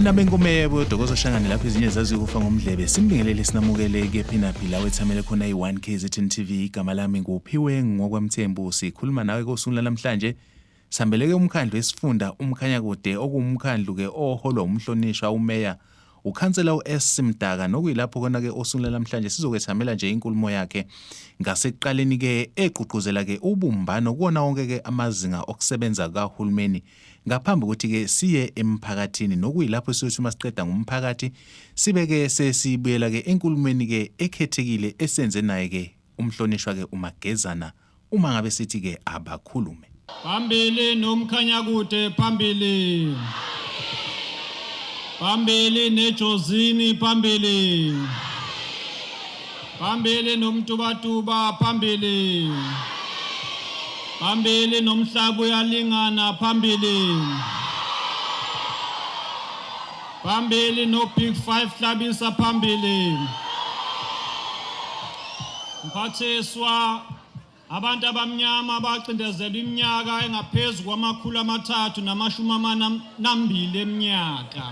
Thina benkomebo Dokozo Shangane lapho ezinye zazikufa ngomdlebe simbingelele sinamukele kephi naphi la wethamele khona i-1 KZN TV. Igama lami nguphiwe ngokwaMthembu, sikhuluma nawe kosuku namhlanje. Sihambeleke umkhandlu wesifunda uMkhanyakude, okuwumkhandlu ke oholwa umhlonishwa umeya ukhansela u-S Mdaka, nokuyilapho kona ke osuku namhlanje sizokwethamela nje inkulumo yakhe ngasekuqaleni ke egqugquzela ke ubumbano kuwona wonke ke amazinga okusebenza kahulumeni ngaphambi kokuthi ke siye emphakathini, nokuyilapho siyothi uma siqeda ngomphakathi sibe ke sesibuyela ke enkulumeni ke ekhethekile esenze naye ke umhlonishwa ke uMagezana uma ngabe sithi ke abakhulume. Phambili noMkhanyakude, phambili. Phambili neJozini, phambili. Phambili noMtubatuba, phambili. Phambili nomhlaba uyalingana, phambili. Phambili no Big Five Hlabisa, phambili. Mphathiswa, abantu abamnyama bacindezelwa iminyaka engaphezu kwama-342 eminyaka.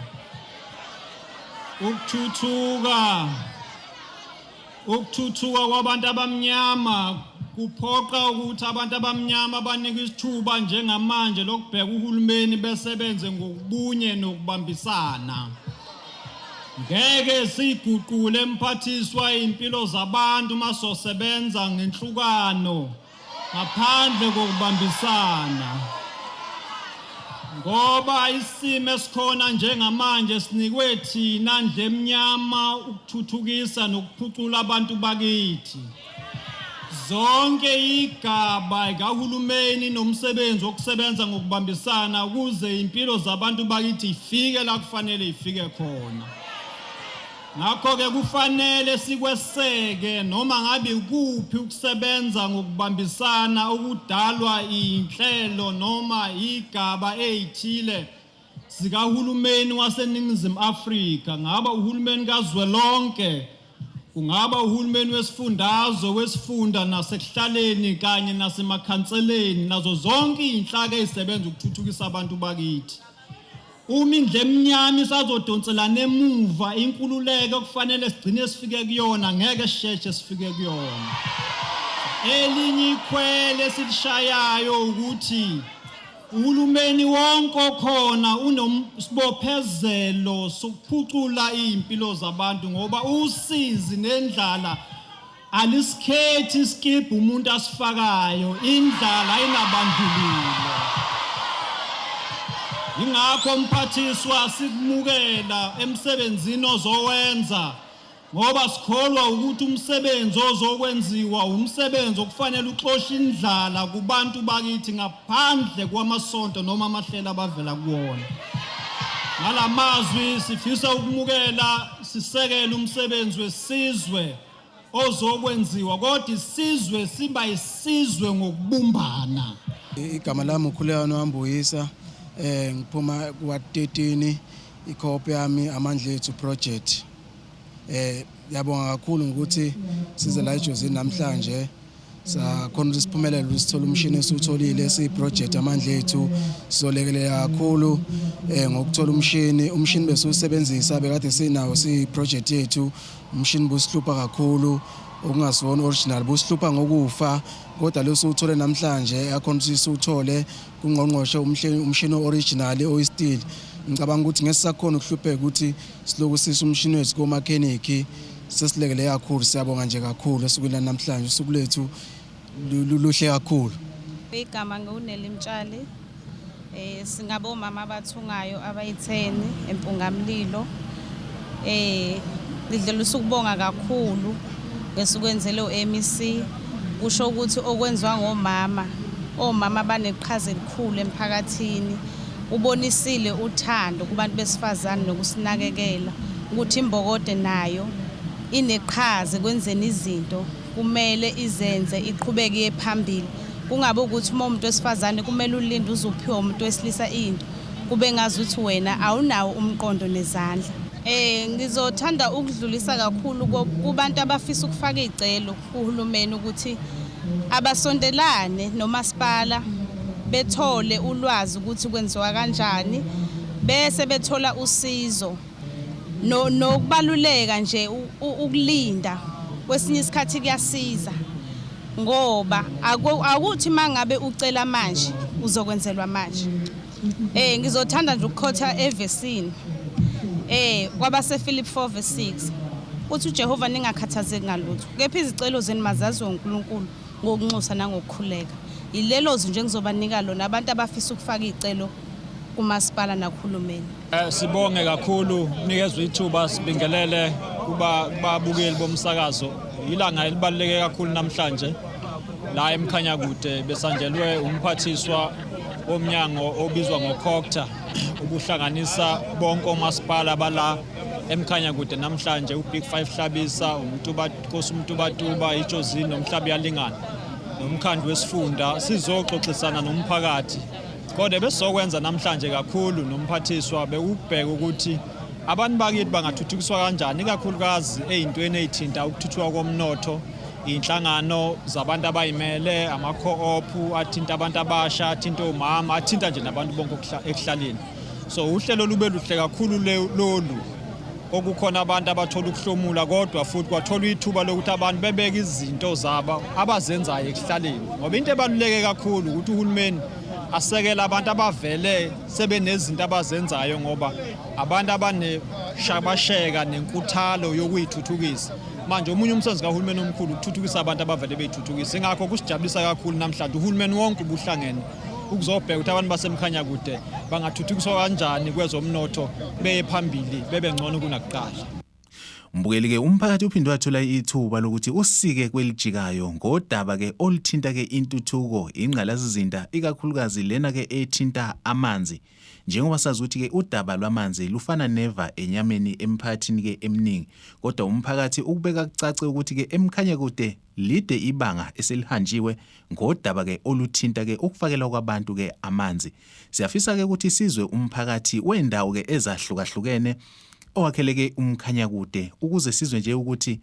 Ukuthuthuka kwabantu abamnyama kuphoqa ukuthi abantu abamnyama banikwe isithuba njengamanje lokubheka uhulumeni besebenze ngobunye nokubambisana. Ngeke siyiguqule, mphathiswa, impilo zabantu masosebenza ngenhlukano ngaphandle kokubambisana, ngoba isimo esikhona njengamanje sinikwe thina ndlemnyama ukuthuthukisa nokuphucula abantu bakithi. Zonke igaba kahulumeni nomsebenzi wokusebenza ngokubambisana ukuze impilo zabantu bakithi ifike la kufanele ifike khona. Ngakho-ke kufanele sikweseke noma ngabe ikuphi ukusebenza ngokubambisana okudalwa iy'nhlelo noma igaba ey'thile zikahulumeni waseNingizimu Afrika, ngaba uhulumeni kazwelonke, kungaba uhulumeni wesifundazwe, wesifunda nasekuhlaleni kanye nasemakhanseleni nazo zonke iy'nhlaka ey'sebenza ukuthuthukisa abantu bakithi. Uma indlu emnyama isazodonselana emuva, inkululeko okufanele sigcine sifike kuyona ngeke sisheshe sifike kuyona. Elinye ikhwele esilishayayo ukuthi uhulumeni wonke okhona unesibophezelo sokuphucula iy'mpilo zabantu, ngoba usizi nendlala alisikhethi isikibhu umuntu asifakayo, indlala ayinabandlululo. Ingakho mphathiswa sikumukela emsebenzini ozowenza, ngoba sikholwa ukuthi umsebenzi ozokwenziwa umsebenzi okufanele uxoshe indlala kubantu bakithi ngaphandle kwamasonto noma amahlelo abavela kuwona. Ngalamazwi sifisa ukumukela sisekele umsebenzi wesizwe ozokwenziwa, kodwa isizwe siba isizwe ngokubumbana. Igama lami uKhulekani Wambuyisa, ngiphuma kuward 13, i-co-op yami Amandla Ethu project. Ngiyabonga kakhulu ngokuthi size la eJozini namhlanje, sakhona ukuthi siphumelele ukuthi sithole umshini esiwutholile siyi-project Amandla Ethu. Sizolekelela kakhulu ngokuthola umshini. Umshini besiwusebenzisa bekade sinawo siyi-project yethu, umshini busihlupha kakhulu, okungasiwona original, busihlupha ngokufa, kodwa lo siwuthole namhlanje akhona ukuthi siwuthole kungqongqoshe umshini original oyi-steel. Ngicabanga ukuthi ngeke sisakhona ukuhlupheka ukuthi siloku sisa umshini wethu komakhenikhi. Sesilekele kakhulu, siyabonga nje kakhulu esukwini lanamhlanje, usuku lethu luhle kakhulu. Igama ngiwuNeli Mtshali. Singabomama abathungayo abayi-10 eMpungamlilo. Lidlulisa ukubonga kakhulu ngesukwenzele u-MEC. Kusho ukuthi okwenziwa ngomama, omama baneqhaza elikhulu emphakathini. Ubonisile uthando kubantu besifazane nokusinakekela ukuthi imbokode nayo ineqhaza ekwenzeni izinto kumele izenze iqhubeke iye phambili. Kungabe ukuthi uma umuntu wesifazane kumele ulinde uze uphiwe umuntu wesilisa into, kube ngazuthi wena awunawo umqondo nezandla. Ngizothanda ukudlulisa kakhulu kubantu abafisa ukufaka iy'celo kuhulumeni ukuthi abasondelane nomasipala bethole ulwazi ukuthi kwenziwa kanjani. Bese bethola usizo. No nokubaluleka nje ukulinda kwesinye isikhathi kuyasiza ngoba akuthi mangabe ucela manje uzokwenzelwa manje. Ngizothanda nje ukukhotha evesini. Kwabase Philip 4 verse 6. Uthi uJehova ningakhathazeki ngalutho. Kepha izicelo zenu mazaziwe uNkulunkulu ngokunxusa nangokukhuleka. Yilelo zwi nje ngizobanika lona abantu abafisa ukufaka izicelo kumasipala nakuhulumeni. Sibonge kakhulu nikezwe ithuba, sibingelele kuba kubabukeli bomsakazo. Ilanga elibaluleke kakhulu namhlanje la eMkhanyakude, besanjelwe umphathiswa womnyango obizwa ngoCogta, ubuhlanganisa bonke omasipala bala eMkhanyakude namhlanje, uBig Five Hlabisa, uMtuba, Nkosi uMtubatuba, iJozini noMhlabuyalingana nomkhandlu wesifunda, sizoxoxisana nomphakathi. Kodwa besizokwenza namhlanje kakhulu nomphathiswa bekubheka ukuthi abantu bakithi bangathuthukiswa kanjani, ikakhulukazi ey'ntweni ey'thinta ukuthuthuka komnotho, iy'nhlangano zabantu abayimele, ama-co-op athinta abantu abasha, athinta omama, athinta nje nabantu bonke ekuhlaleni. So uhlelo lube luhle kakhulu lolu okukhona abantu abathola ukuhlomula, kodwa futhi kwatholwa ithuba lokuthi abantu bebeke izinto zabo abazenzayo ekuhlaleni, ngoba into ebaluleke kakhulu ukuthi uhulumeni asekele abantu abavele sebenezinto abazenzayo, ngoba abantu abaneshabasheka nenkuthalo yokuyithuthukisa. Manje omunye umsebenzi kahulumeni omkhulu ukuthuthukisa abantu abavele beyithuthukisa. Ingakho kusijabulisa kakhulu namhlanje uhulumeni wonke ubuhlangene ukuzobheka ukuthi abantu baseMkhanyakude bangathuthukiswa kanjani kwezomnotho, beye phambili, bebe ngcono kunakuqala. Mbukeli ke, umphakathi uphinde wathola ithuba lokuthi usike kwelijikayo ngodaba ke oluthinta ke intuthuko, ingqalasizinda, ikakhulukazi lena ke ethinta amanzi. Njengoba sazi ukuthi ke udaba lwamanzi lufana neva enyameni emphakathini ke eminingi, kodwa umphakathi ukubeka kucace ukuthi ke eMkhanyakude lide ibanga eselihanjiwe ngodaba ke oluthinta ke ukufakelwa kwabantu ke amanzi. Siyafisa ke ukuthi sizwe umphakathi wendawo ke ezahlukahlukene owakheleke uMkhanyakude ukuze sizwe nje ukuthi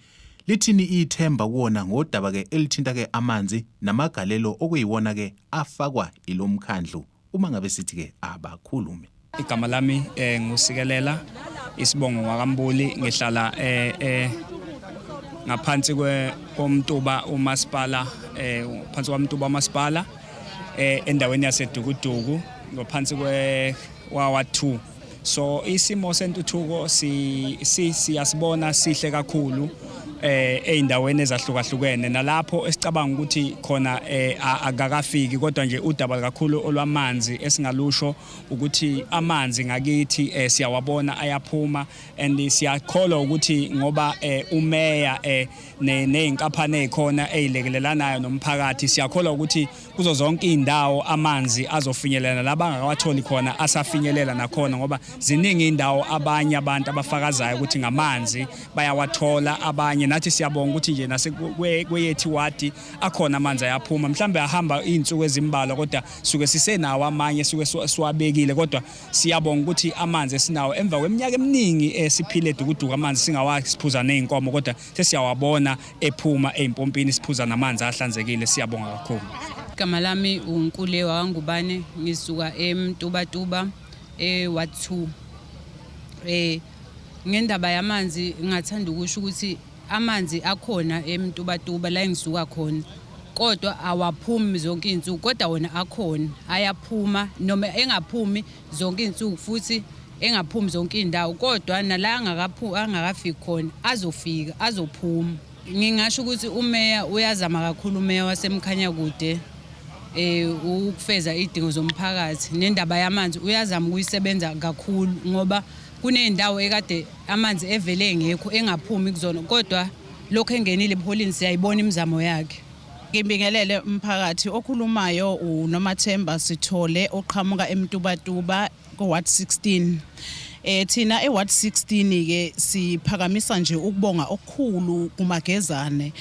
lithini ithemba kuwona ngodaba ke elithinta ke amanzi namagalelo okuyiwona ke afakwa ilomkhandlu uma ngabe sithi ke abakhulume. Igama lami ngusikelela isibongo ngwakaMbuli, ngihlala ngaphansi komtuba umasipala, phansi kwaMtuba umasipala, endaweni yaseDukuduku, ngaphansi kwe Ward 2. So isimo sentuthuko si siyasibona sihle kakhulu eindaweni ezahlukahlukene, nalapho esicabanga ukuthi khona akakafiki, kodwa nje udaba kakhulu olwamanzi esingalusho ukuthi amanzi ngakithi siyawabona ayaphuma, and siyakholwa ukuthi ngoba umeya nezinkampani ezikhona ezilekelelanayo nomphakathi, siyakholwa ukuthi kuzo zonke izindawo amanzi azofinyelela, laba angakawatholi khona asafinyelela nakhona, ngoba ziningi indawo abanye abantu abafakazayo ukuthi ngamanzi bayawathola abanye. Nathi siyabonga ukuthi nje nasekweyethi wadi akhona amanzi ayaphuma, mhlambe ahamba izinsuku ezimbalwa, kodwa suke sisenawo amanye suke siwabekile. Kodwa siyabonga ukuthi amanzi esinawo emva kweminyaka eminingi esiphile eDukuduku, amanzi singawasiphuza nezinkomo, kodwa sesiyawabona ephuma ey'mpompini, siphuza namanzi ahlanzekile. Siyabonga kakhulu. Igama lami uNkule wakwaNgubane, ngisuka eMtubatuba eWard 2. Ngendaba yamanzi ngingathanda ukusho ukuthi amanzi akhona eMtubatuba la engisuka khona, kodwa awaphumi zonke iy'nsuku, kodwa wona akhona ayaphuma, noma engaphumi zonke iy'nsuku futhi engaphumi zonke iy'ndawo, kodwa nala angakafiki khona azofika, azophuma. Ngingasho ukuthi umeya uyazama kakhulu, umeya waseMkhanyakude, ukufeza iy'dingo zomphakathi, nendaba yamanzi uyazama ukuyisebenza kakhulu, ngoba kuney'ndawo ekade amanzi evele engekho, engaphumi kuzona, kodwa lokhu engenile ebuholini siyayibona imizamo yakhe. Ngibingelele umphakathi. Okhulumayo uNomathemba Sithole, oqhamuka eMtubatuba ku-Ward 16. Thina eWard 16 ke siphakamisa nje ukubonga okukhulu kuMagezane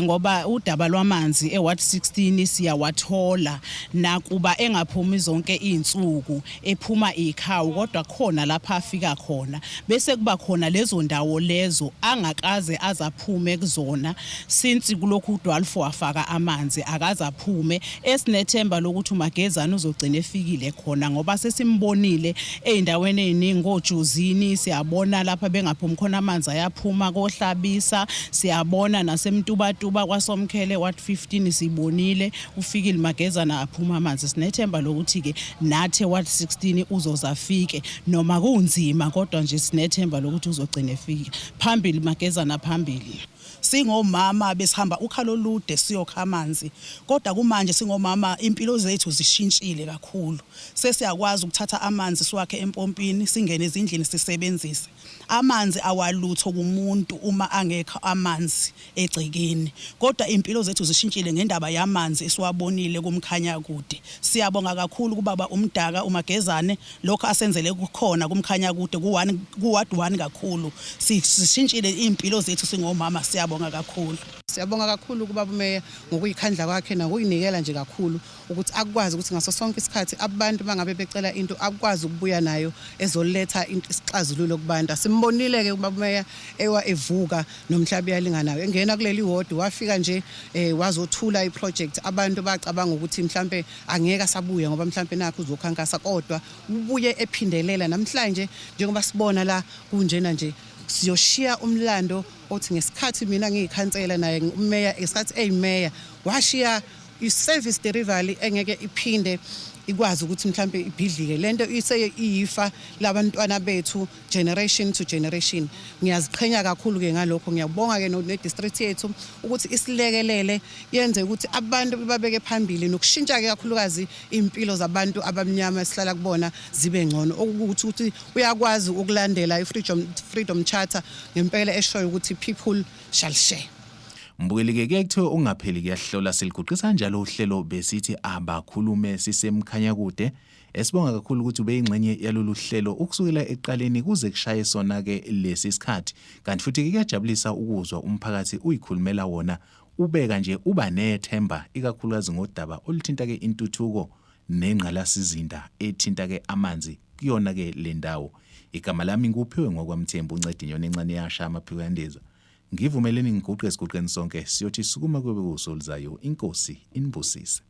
ngoba udaba lwamanzi eWard 16 siyawathola nakuba engaphumi zonke izinsuku, ephuma ikhawu, kodwa khona lapha afika khona bese kuba khona lezo ndawo lezo angakaze azaphume kuzona since kulokhu uDwalfo wafaka amanzi, akaze aphume. Esinethemba lokuthi uMagezane uzogcina efikile khona ngoba sesimbonile ey'ndaweni ey'ningi koJozini, siyabona lapha bengaphumi khona amanzi ayaphuma, koHlabisa siyabona, naseMtubatuba kwaSomkhele Ward 15 sibonile ufikile Magezana aphuma amanzi. Sinethemba lokuthi-ke nathi Ward 16 uzoze afike noma kunzima, kodwa nje sinethemba lokuthi uzogcina efike. Phambili Magezana, phambili. Singomama besihamba ukhalo olude siyokha amanzi, kodwa kumanje singomama impilo zethu zishintshile kakhulu. Sesiyakwazi ukuthatha amanzi siwakhe empompini, singene ezindlini sisebenzise amanzi. Awalutho kumuntu uma angekho amanzi egcekeni, kodwa impilo zethu zishintshile ngendaba yamanzi esiwabonile kuMkhanyakude. Siyabonga kakhulu kubaba uMdaka uMagezane lokho asenzele kukhona kuMkhanyakude ku-1 ku-ward 1 kakhulu. Sishintshile impilo zethu singomama, siyabonga kakhulu. Siyabonga kakhulu kubaba umeya ngokuyikhandla kwakhe nokuyinikela nje kakhulu ukuthi akwazi ukuthi ngaso sonke isikhathi abantu bangabe becela into akwazi ukubuya nayo ezoletha into isixazululo kubantu. Asimbonile-ke ubaba umeya ewa evuka nomhlaba uyalinganayo engena kuleli ward, wafika nje wazothula i-project. Abantu bacabanga ukuthi mhlampe angeke asabuya ngoba mhlampe nakho uzokhankasa, kodwa ubuye ephindelela. Namhlanje njengoba sibona la kunjena nje, siyoshiya umlando othi ngesikhathi mina ngiyikhansela naye umeya, ngesikhathi eyimeya washiya i-service delivery engeke iphinde ikwazi ukuthi mhlampe ibhidlike. Lento ise iyifa labantwana bethu, generation to generation. Ngiyaziqhenya kakhulu ke ngalokho. Ngiyabonga ke ne-district yethu ukuthi isilekelele yenze ukuthi abantu babeke phambili nokushintsha ke kakhulukazi impilo zabantu abamnyama esihlala kubona zibe ngcono, okuthi ukuthi uyakwazi ukulandela i-Freedom Charter ngempela eshoyo ukuthi people shall share. Mbukeli-ke, kuye kuthiwe ungapheli kuyahlola. Siliguqisa kanjalo uhlelo besithi abakhulume siseMkhanyakude. Esibonga kakhulu ukuthi ubeyingxenye yalolu hlelo ukusukela ekuqaleni kuze kushaye sona-ke lesi sikhathi. Kanti futhi-ke kuyajabulisa ukuzwa umphakathi uyikhulumela wona, ubeka nje uba nethemba ikakhulukazi ngodaba oluthinta-ke intuthuko nengqalasizinda ethinta-ke amanzi kuyona-ke le ndawo. Igama lami nguPhiwe ngokwaMthembu, unceda inyoni encane yasha amaphiko yandeza. Ngivumeleni ngiguqe esiguqeni sonke siyothi sukuma kube kuso oluzayo. Inkosi inibusise.